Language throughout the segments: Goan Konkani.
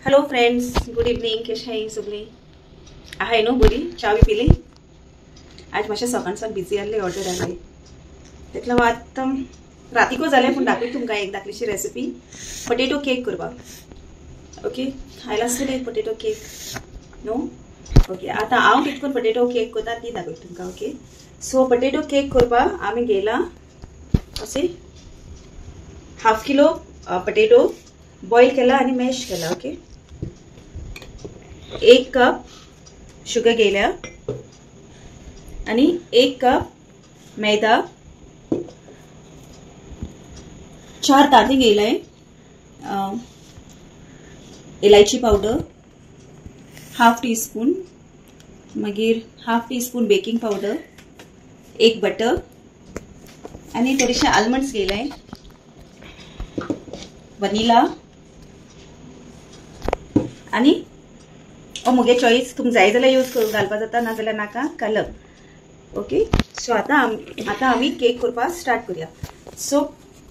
Hello friends, good evening. कशें आहाय सगळीं? आहाय न्हू बरी? च्या बी पिली? आज मातशें सकाळ सावन बिजी आहली, ऑर्डर आहली, तेका लागून आतां रातीको जालें, पूण दाखयता तुमकां एक धाकलीशी रेसिपी पटेटो केक करपाक। ओके, खायला आसतलें एक पटेटो केक न्हू? ओके, आतां हांव कितें करून पटेटो केक करता ती दाखयता तुमकां। ओके, सो पटेटो केक करपाक आमी घेयला अशें हाफ किलो पटेटो बॉयल केला आनी मॅश केला। ओके, 1 कप शुगर घेयल्या आनी 1 कप मैदा, 4 तांती घेयलाय, इलायची पावडर हाफ टी स्पून, मागीर half teaspoon baking powder, 1 butter आनी थोडेशे आलमंड्स घेयलाय, वनिला आनी ओ मुगे चॉईस, तुमकां जाय जाल्यार यूज करून घालपा जाता, ना जाल्यार नाका कलर। ओके, सो आतां आतां आमी केक करपाक स्टार्ट करूया। सो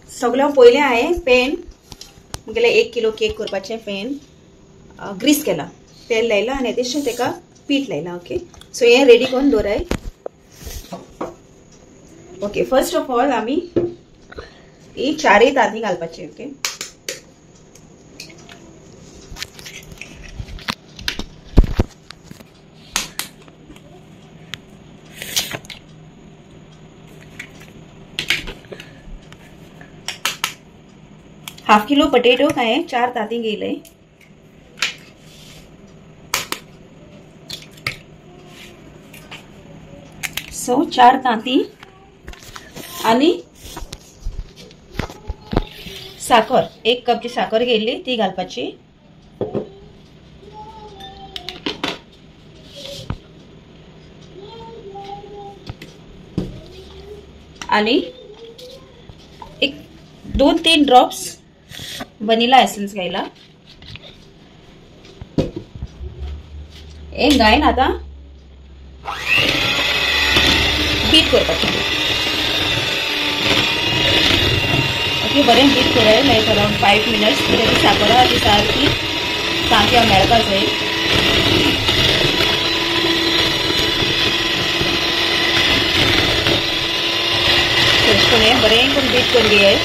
सगळ्यां पयलें हांवें पॅन मुगेलें 1 किलो केक करपाचें पॅन ग्रीस केला, तेल लायलां आनी तेशें तेका पीठ लायलां। ओके, सो हें रेडी करून दवराय। ओके, फर्स्ट ऑफ ऑल आमी ही 4 तांती घालपाची। ओके, हाफ किलो पटेटो हांवें 4 तांती घेयले। सो 4 तांती आनी साखर, 1 कप जी साखर घेयली ती घालपाची। आनी एक 2-3 ड्रॉप्स वनिला एसेंस घायला। एक घायन आता बीट करपाचें। ओके, बरें बीट कराय लायक अरावंड 5 मिनट्स। तेजी साकर आहा ती सारकी तांतयां मेळपा जाय। अशें करून हें बरें करून बीट करून घेयाय।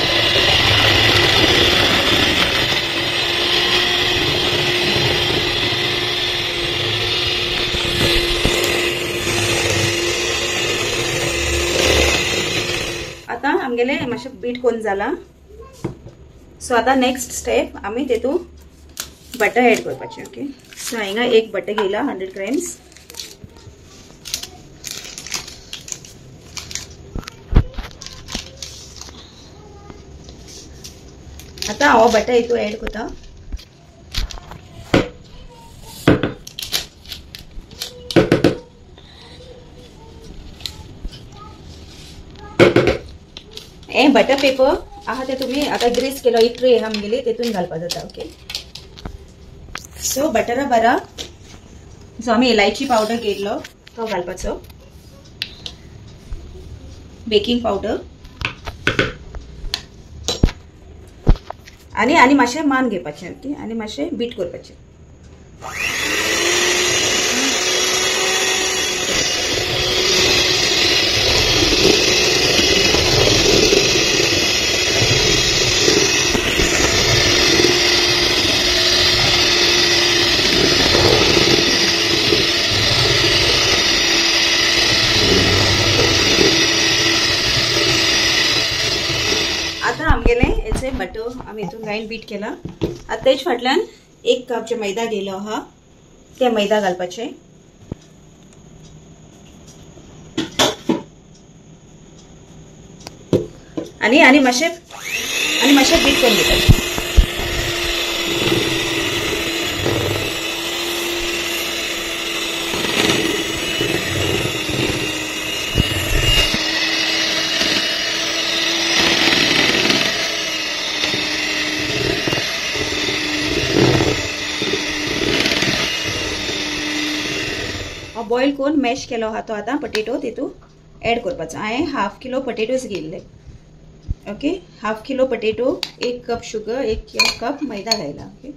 आतां आमगेलें मातशें बीट करून जालां। सो आतां नेक्स्ट स्टेप आमी तेतूंत बटर एड करपाचें। ओके, सो हांगा 1 बटर घेयला 100 ग्रॅम्स। आतां हांव बटर हितून एड करता। हे बटर पेपर आहा ते तुमी आतां ग्रीस केलो एक ट्रे आहा आमगेली तेतून घालपा जाता। ओके, सो बटरा बरा जो आमी इलायची पावडर घेतलो तो घालपाचो, बेकिंग पावडर आनी आनी मातशें मान घेवपाचें। ओके, आनी मातशें बीट करपाचें। आतां आमगेलें हेचें बटर आमी हितून घायन बीट केला। आतां तेज फाटल्यान 1 कप जे मैदा घेयलो आहा ते मैदा घालपाचें। आनी आनी मातशें बीट करून घेवपाचें। बॉयल करून मॅश केलो आहा तो आतां पटेटो तितू एड करपाचो। हांवें हाफ किलो पटेटोज घेयल्ले। Okay, half kilo potato, 1 cup sugar, 1 cup maida घायला। ओके,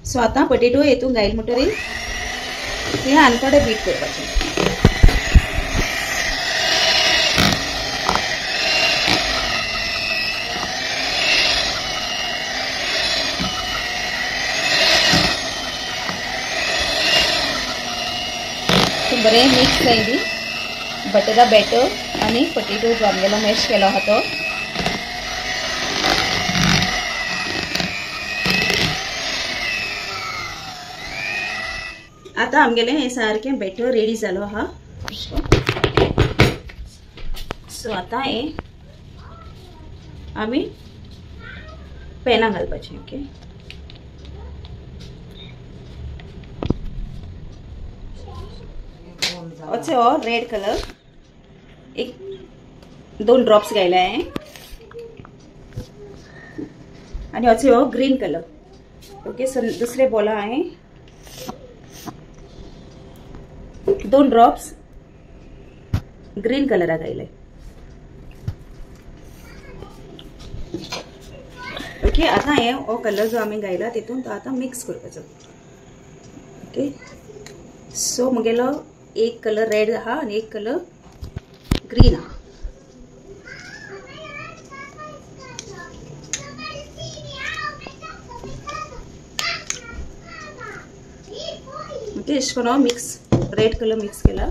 सो आतां पटेटो हेतून घायल म्हणटरी ते आनी थोडे बीट करपाचे. बरें मिक्स जाय दी बटरा बॅटर आनी पटेटो जो आमगेलो मॅश केलो आहा तो. आतां आमगेलें हें सारकें बॅटर रेडी जालो आहा. सो आतां हें आमी पॅनां घालपाचें. ओके, अशें हो रेड कलर एक 2 ड्रॉप्स घायले हांवें आनी अशें हो ग्रीन कलर. ओके, सो दुसरे बॉला हांवें 2 ड्रॉप्स ग्रीन कलरा घायले. ओके, आतां हे हो कलर जो आमी घायला तितून तो आतां मिक्स करपाचो. ओके, सो म्हगेलो एक कलर रेड आहा आनी एक कलर ग्रीन आहा. ओके, अशें करून हांव मिक्स रेड कलर मिक्स केला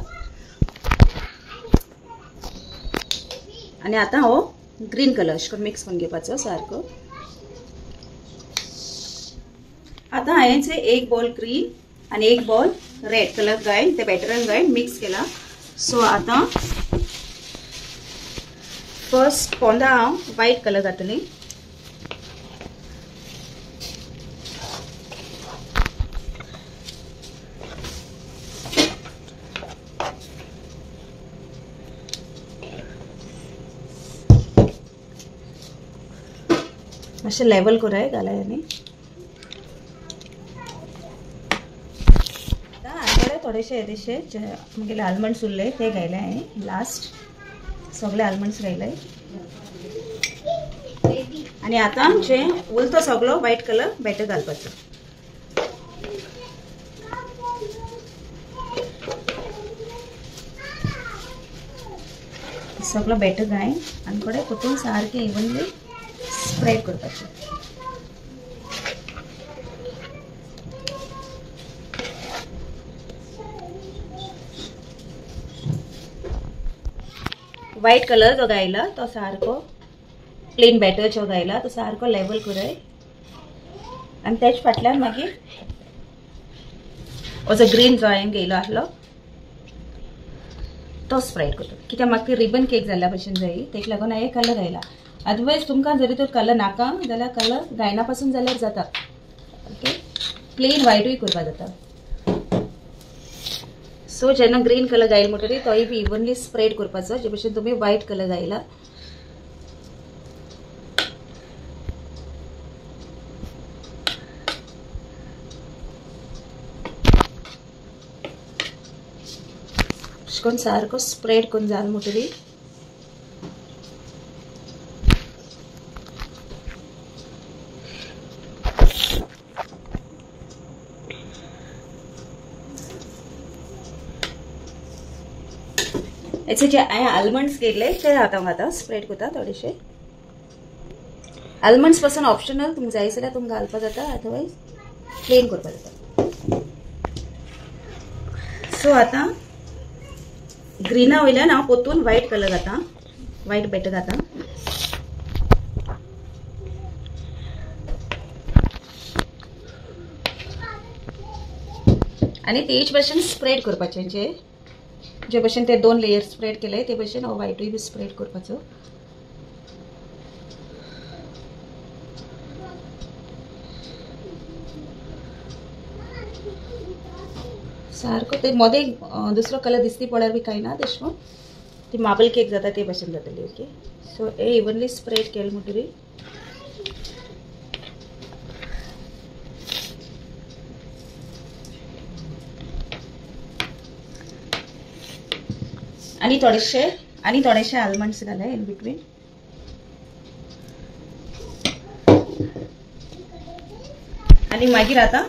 आनी आतां हो ग्रीन कलर अशें करून मिक्स करून घेवपाचो सारको. आतां हांवें एक बॉल ग्रीन आनी एक बॉल रेड कलर घायल ते बॅटरान घायल मिक्स केला. सो आतां फर्स्ट पोंदा हांव व्हायट कलर घातली. मातशें लेवल कराय घालाय आनी थोडेशे येदेशे म्हगेले आलमंड्स उरले ते घायले हांवें. लास्ट सगळे आलमंड्स घायले आनी आतां आमचें उरता सगळो व्हायट कलर बॅटर घालपाचो. सगळो बॅटर घाय आनी थोडे परतून सारकें इवनली स्प्रेड करपाचें. व्हायट कलर जो घायला तो सारको प्लेन बॅटर जो घायला तो सारको लेवल कराय आनी तेच फाटल्यान मागीर हो जो ग्रीन जो हांवें घेयलो आसलो तो स्प्रेड करता. कित्याक म्हाका ती रिबन केक जाल्ल्या भशेन जाय तेका लागून हांवें कलर घायला. अदरवायज तुमकां जरी तर कलर नाका जाल्यार कलर घायना पासून जाल्यार जाता. ओके, प्लेन व्हायटूय करपाक जाता. सो जेन्ना ग्रीन कलर घायल म्हणटरी तोय बी इवनली स्प्रेड करपाचो जे भशेन तुमी व्हायट कलर घायला. अशें करून सारको स्प्रेड करून जाल म्हणटरी हेचे जे हांवें आलमंड्स घेतले ते आतां आतां स्प्रेड करता थोडेशे. आलमंड्स पासून ऑप्शनल, तुमकां जाय जाल्यार तुमकां घालपाक जाता, अदरवायज प्लेन करपाक जाता. सो आतां ग्रीना वयल्यान हांव परतून व्हायट कलर घाता, व्हायट बॅटर घाता. आनी तेच भशेन स्प्रेड करपाचें, जे जे भशेन ते 2 लेयर स्प्रेड केले ते भशेन हो व्हायटूय बी स्प्रेड करपाचो. सारको ते मदें दुसरो कलर दिसती पडल्यार बी कांय ना, तशें करून ती मार्बल केक जाता ते भशेन जातली. ओके, सो हे इवनली स्प्रेड केलें म्हणटरी आनी थोडेशे आलमंड्स घाले इन बिटवीन. आनी मागीर आतां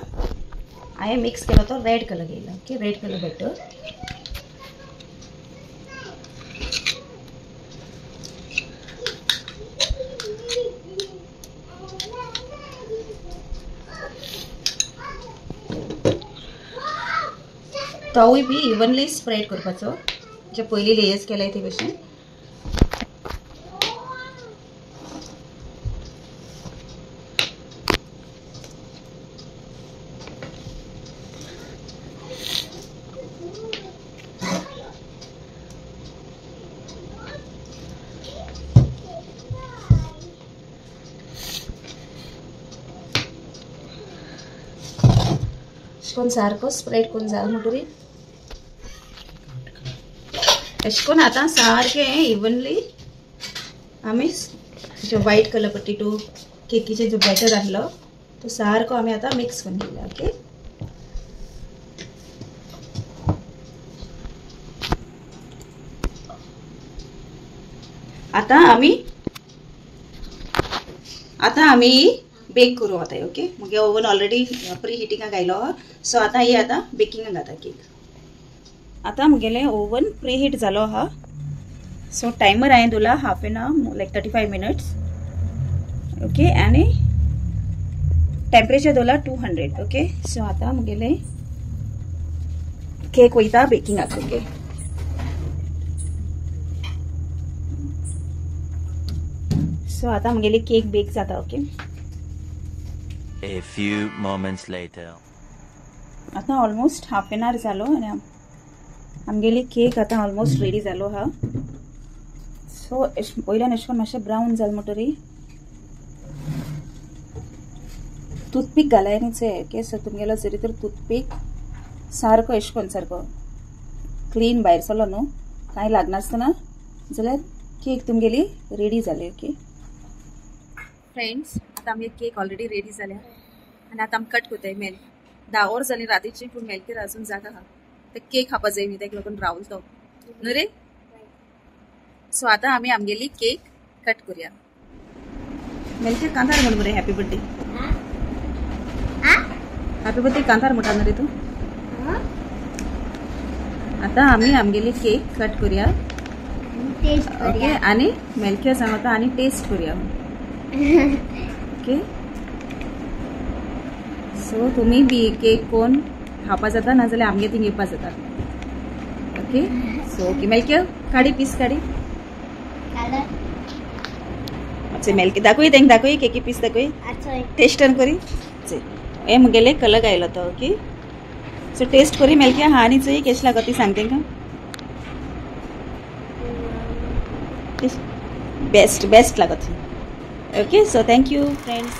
हांवें मिक्स केलो तो रेड कलर येयला. Okay, red colour better. तोवूय बी इवनली स्प्रेड करपाचो, जे पयली लेयर्स केलाय ते भशेन. अशें सारको स्प्रेड करून जालो म्हणटकीर अशें करून आतां सारकें इवनली आमी जो व्हायट कलर पटेटो केकीचें जो बॅटर आहलो तो सारको आमी आतां मिक्स करून घेवया. ओके, आतां आमी बेक करूं आतां. ओके, मगे ओवन ऑलरेडी प्री हिटिंगाक आयलो आहा. सो आतां ही आतां बेकिंगाक घाता केक. आतां म्हगेलें ओवन प्री हीट जालो आहा. सो टायमर हांवें दवरला half an hour, like 35 minutes. Okay, आनी टेम्परेचर दवरला 200. ओके, सो आतां म्हगेलें केक वयता बेकिंगाक. ओके, सो आतां म्हगेली केक बेक जाता. Okay, A few moments later. आतां ऑलमोस्ट हाफ एन our जालो आनी आमगेली केक आतां ऑलमोस्ट रेडी जालो आहा. सो वयल्यान अशें करून मातशें ब्रावन जालें म्हणटकीर टूथपीक घालाय न्ही चोय. ओके, सो तुमगेलो जरी तर टूथपीक सारको अशें करून सारको क्लीन भायर सरलो न्हू, कांय लागनासतना जाल्यार केक तुमगेली रेडी जाली. ओके फ्रेंड्स, आतां आमगे केक ऑलरेडी रेडी जाल्या आनी आतां आमी कट करताय. मेल 10 वर जाली रातीची, पूण मेलकेर अजून जागा आहा. ते केक खावपा जाय न्ही, तेका लागून रावल तो न्हू रे. सो आतां आमी आमगेली केक कट करूया. मेलकेर कांतार म्हण मरे हॅपी बर्थडे. हॅपी बर्थडे कांतार म्हणटा न्हू रे तूं. आतां आमी आमगेली केक कट करूया. ओके, आनी मेलकेर सांगता आनी टेस्ट करूया. ओके, सो तुमी बी केक कोण खावपा जाता ना जाल्यार आमगे थिंग येवपा जाता. ओके, सो ओके मेलके काडी पीस काडी. अच्छा मेलके दाखय, तेंक दाखय केकी पीस दाखय, टेस्टन करी. हे म्हगेले कलर आयलो तो. ओके, सो टेस्ट करी मेलके हा आनी चोय केश लागो ती सांग तेंका. बेस्ट बेस्ट लागत. Okay, so thank you friends.